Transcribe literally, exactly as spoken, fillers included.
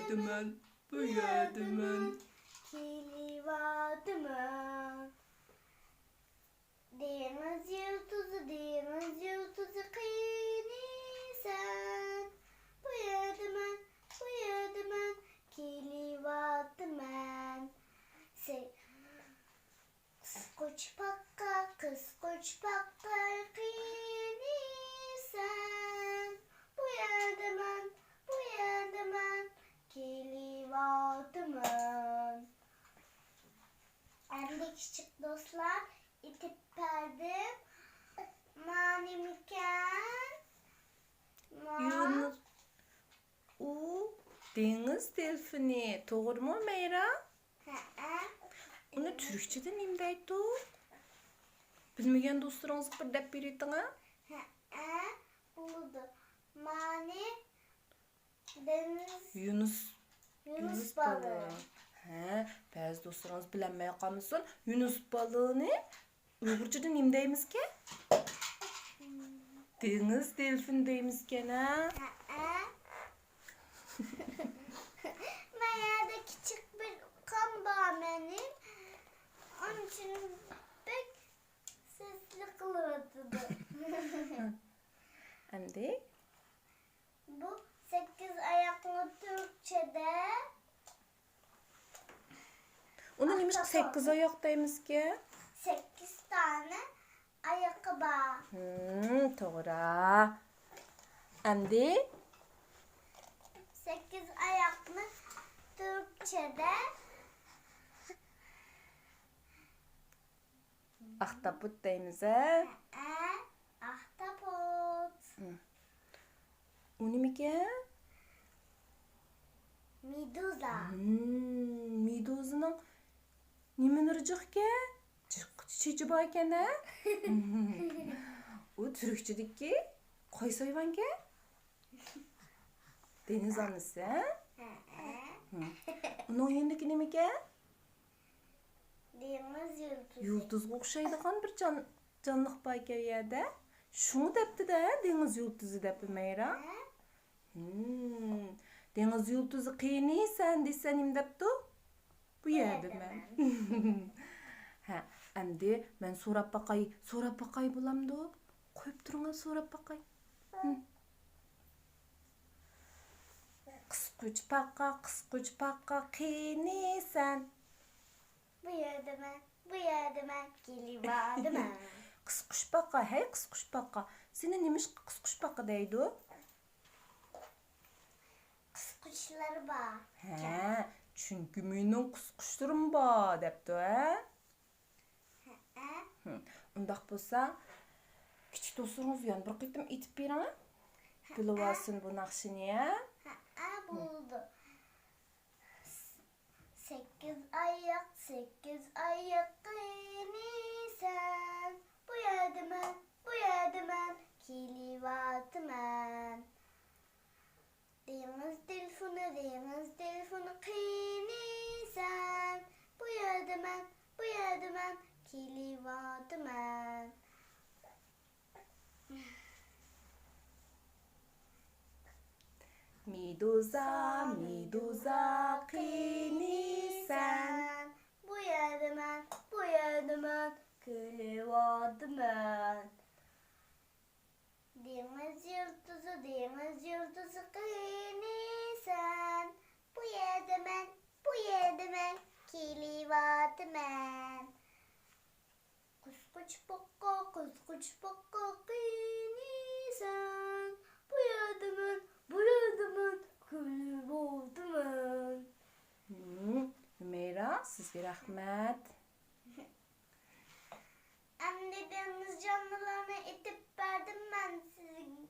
يەردىمەن، بۇ يەردىمەن. كېلىۋاتىمەن. دېڭىز يۇلتۇزى، دېڭىز يۇلتۇزى، قېنى سەن؟ بۇ يەردىمەن، بۇ يەردىمەن، كېلىۋاتىمەن. سەن قىسقۇچپاققا، قىسقۇچپاققا، قېنى سەن؟ بۇ يەردىمەن، بۇ يەردىمەن، كېلىۋاتىمەن. ئەمدى كىچىك دوستلار، ئېتىپ بەردىم. ما نېمىكەن؟ ما يۇلتۇز. ئۇ دېڭىز دېلفىنى، توغرىمۇ، مەيرا؟ ھەئە. ئۇنى تۈركچىدە نېمە دەيدۇ؟ بىلمىگەن دوستلىرىڭىزغا بىر دەپ بېرىۋېتىڭ، ھە؟ ھەئە، بولىدۇ. مانى دېڭىز. يۇنۇس. يۇنۇس يۇنۇس بالىقى. بالىقى. ھە، بەزى دوستلىرىڭىز بىلەلمەي قالمىسۇن. يۇنۇس بالىقىنى ئۇيغۇرچىدا نېمە دەيمىزكەن؟ دېڭىز دېلفىنى دەيمىزكەن، ھە؟ ھەئە. مايەردە كىچىك بىر ئۇكام بار مېنىڭ. ئۇنىڭ ئۈچۈن بەك سەسلىك قىلىۋاتىدۇ. ئەمدى؟ بۇ سەككىز ئاياقنى تۈركچىدە ئۇنى نېمىشقا ئاختا سەككىز ئاياق دەيمىزكەن؟ سەككىز دانە ئايىقى بار. ھىم، توغرا. ئەمدى؟ سەككىز ئاياقنى تۈركچىدە ئاختاپوت دەيمىز، ھە؟ ھەئە، ئاختاپوت. ھىم. ئۇ نېمىكەن؟ مېدۇزا. ھىم، مېدۇزىنىڭ نېمىلىرى جىقكەن؟ جىق چېچى باركەن، ھە؟ ئۇ تۈركچىدىكى قايسى ھايۋانكەن؟ دېڭىز ئانىسى، ھە؟ ھەئە. ھىم. ئۇنىڭ يېنىدىكى نېمىكەن؟ دېڭىز يۇلتۇزى. يۇلتۇزغا ئوخشايدىغان بىر جان-، جانلىق باركەن ئۇ يەردە. شۇڭا دەپتۇ-دە، دېڭىز يۇلتۇزى دەپ، ھۈمەيرا. ھە؟ ھىم. دېڭىز يۇلتۇزى قېنى سەن دېسە نېمە دەپتۇ؟ بۇ يەردىمەن. ھە، ئەمدى مەن سوراپ باقاي، سوراپ باقاي بولامدۇ؟ قويۇپ تۇرۇڭ، سوراپ باقاي. ھىم. قىسقۇچپاقا، قىسقۇچپاقا، قېنى سەن؟ بۇ يەردىمەن، بۇ يەردىمەن، كېلىۋاتىمەن. قىسقۇچپاقا، ھەي قىسقۇچپاقا، سېنى نېمىشقا قىسقۇچپاقا دەيدۇ؟ قىسقۇچلىرى بار. ھە، چۈنكى مېنىڭ قىسقۇچلىرىم بار دەپتۇ، ھە؟ ھەئە. ھىم، ئۇنداق بولسا، كىچىك دوستلىرىڭىز يەنە بىر قېتىم ئېيتىپ بېرىڭ. ھەئە. بىلىۋالسۇن بۇ ناخشىنى، ھە؟ ھەئە، بولىدۇ. سەككىز ئاياق، سەككىز ئاياق قېنى سەن؟ بۇ يەردىمەن، بۇ يەردىمەن، كېلىۋاتىمەن. دېڭىز دېلفىنى، دېڭىز دېلفىنى قېنى سەن؟ بۇ يەردىمەن، بۇ يەردىمەن، كېلىۋاتىمەن. مېدۇزا، مېدۇزا، قېنى سەن؟ بۇ يەردىمەن، بۇ يەردىمەن، كېلىۋاتىمەن. دېڭىز يۇلتۇزى، دېڭىز يۇلتۇزى، قېنى سەن؟ بۇ يەردىمەن، بۇ يەردىمەن، كېلىۋاتىمەن. قىسقۇچپاقا، قىسقۇچپاقا، قېنى سەن؟ بۇ يەردىمەن، بۇ يەردىمەن، كېلىۋاتىمەن. ھىم، ھۈمەيرا، سىزگە رەھمەت. ئەمدى دېڭىز جانلىلىرىنى ئېيتىپ بەردىم مەن سىزگە.